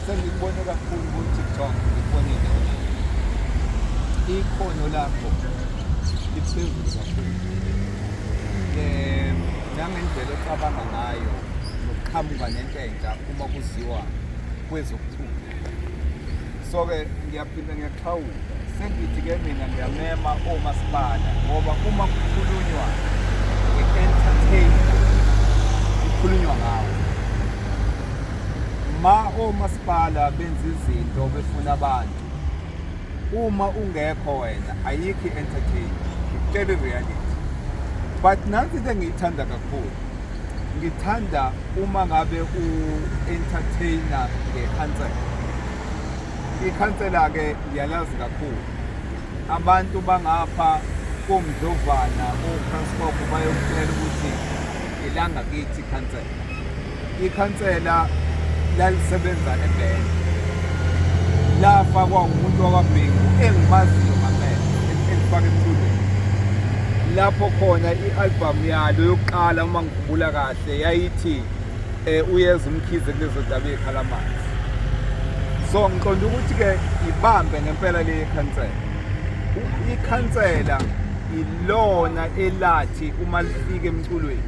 Sengikubone kakhulu ku-TikTok, ngikubonile ikhono lakho liphezulu kakhulu. Nangendlela ocabanga ngayo nokuqhamuka nento entsha uma kuziwa kwezokucula. So-ke ngiyaphinda ngiyaxhawula, sengithi-ke mina ngiyamema omasipala ngoba uma kukhulunywa nge-entertainer kukhulunywa ngawo. Ma omasipala benza izinto befuna abantu, uma ungekho wena ayikho i-entertainer. Ngikutshela i-reality. But nansi into engiyithanda kakhulu, ngithanda uma ngabe u-entertainer ngekhansela. Ikhansela-ke ngiyalazi kakhulu. Abantu bangapha koMdlovana, koKranskop bayokutshela ukuthi ilanga kithi ikhansela. Ikhansela lalisebenza ebhenki. Lafakwa umuntu wakwaBhengu engimaziyo ngampela, elifaka emculweni. Lapho khona i-albhamu yalo yokuqala uma ngikhumbula kahle yayithi uyeza uMkhize kulezo daba ey'khala amanzi. So ngiqonda ukuthi-ke ibambe ngempela le khansela. Ikhansela ilona elathi uma lifika emculweni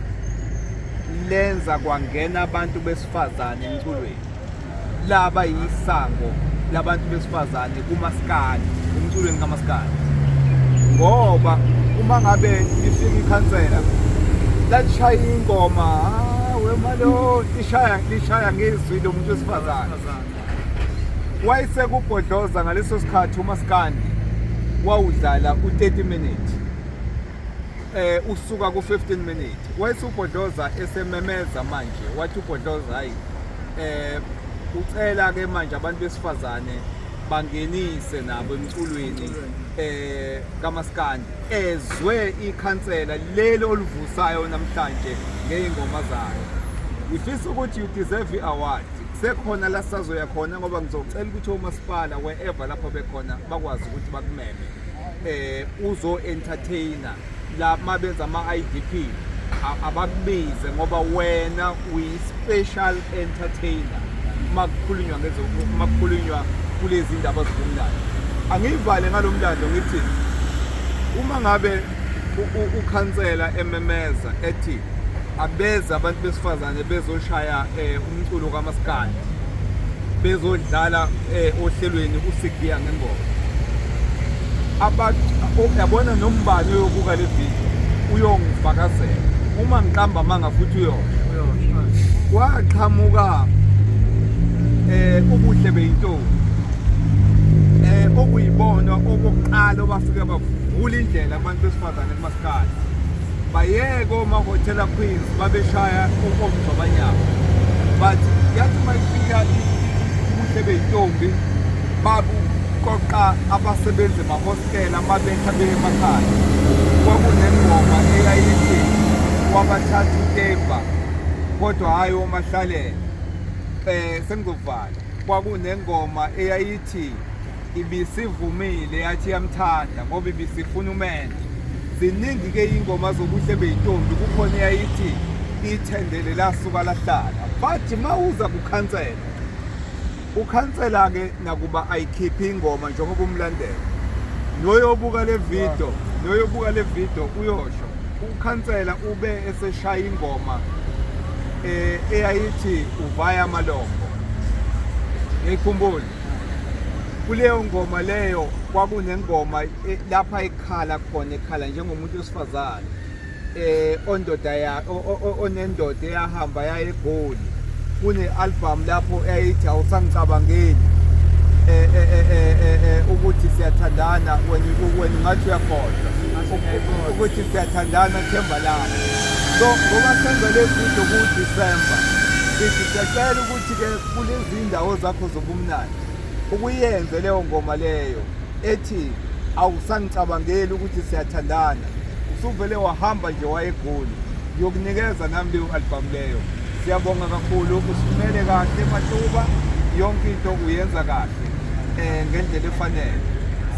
lenza kwangena abantu besifazane emculweni. Laba yisango labantu besifazane kumaskandi, emculweni kamaskandi. Ngoba uma ngabe lifika ikhansela lalishaya ingoma, ah, wemalo lishaya lishaya ngezwi lomuntu wesifazane. Wayesekubhodloza ngaleso sikhathi umaskandi wawudlala u-30 minutes usuka ku-15 minutes. Wayesubhodloza esememeza manje, wathi ubhodloza hayi ucela ke manje abantu besifazane bangenise nabo emculweni kamaskandi, ezwe ikhansela leli oluvusayo namhlanje ngey'ngoma zayo. Ngifisa ukuthi you deserve i-award. Sekhona la sazoya khona ngoba ngizocela ukuthi omasipala wherever lapho bekhona bakwazi ukuthi bakumeme uzo-entertainer la mabenza ama-IDP abakubize ngoba wena uyi-special entertainer makukhulunywa ngezo makukhulunywa kulezi ndaba zobumnandi. Angiyivale ngalo mlando ngithi uma ngabe ukhansela ememeza ethi abeze abantu besifazane bezoshaya umculo kamaskandi, bezodlala ohlelweni uSigiya ngengoma, yabona nombani oyobuka le video uyongifakazela uma ngiqamba amanga futhi uyosho. Kwaqhamuka ubuhle beyintombi okuyibona okokuqala obafike bavula indlela kubantu besifazane kumaskandi, bayeke omahhotela queens babeshaya omgcobanyama. But yathi uma ifika ubuhle beyintombi babuqoqa abasebenzi emahostela babetha beye emakhaya. Kwakunengoma eyayithi wabathatha uTemba kodwa hhayi omahlalela. Sengizovala. Kwakunengoma eyayithi ibisivumile yathi iyamthanda ngoba ibisifuna umendo. Ziningi-ke iy'ngoma zobuhle beyintombi, kukhona eyayithi ithendele lasuka lahlala. But uma uza kukhansela, ukhansela-ke nakuba ayikhiphi ingoma njengoba umlandela, noyobuka le video, noyobuka le video uyosho, ukhansela ube eseshaya ingoma eyayithi uvaya amalongo. Ngiyikhumbula. Kuleyo ngoma leyo kwakunengoma lapha ekhala khona, ekhala njengomuntu wesifazane ondoda ya onendoda eyahamba yaya eGoli. Kune album lapho eyayithi awusangicabangeli ukuthi siyathandana, wena wena ungathi uyakhohlwa ukuthi siyathandana, themba lami. So ngoba senza le video ku-December, sithi siyacela ukuthi-ke kulezi ndawo zakho zobumnandi ukuyenze leyo ngoma leyo ethi awusangicabangeli ukuthi siyathandana, usuvele wahamba nje wayeGoli. Ngiyokunikeza nami leyo album leyo. Siyabonga kakhulu, usimele kahle Matuba, yonke into uyenza kahle ngendlela efanele.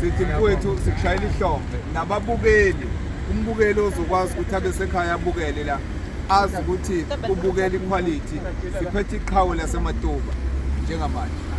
Sithi mfowethu sikushayela ihlombe nababukeli, umbukeli ozokwazi ukuthi abe sekhaya abukele la azi ukuthi ubukela iquality. Siphethe iqhawe laseMatuba njengamanje.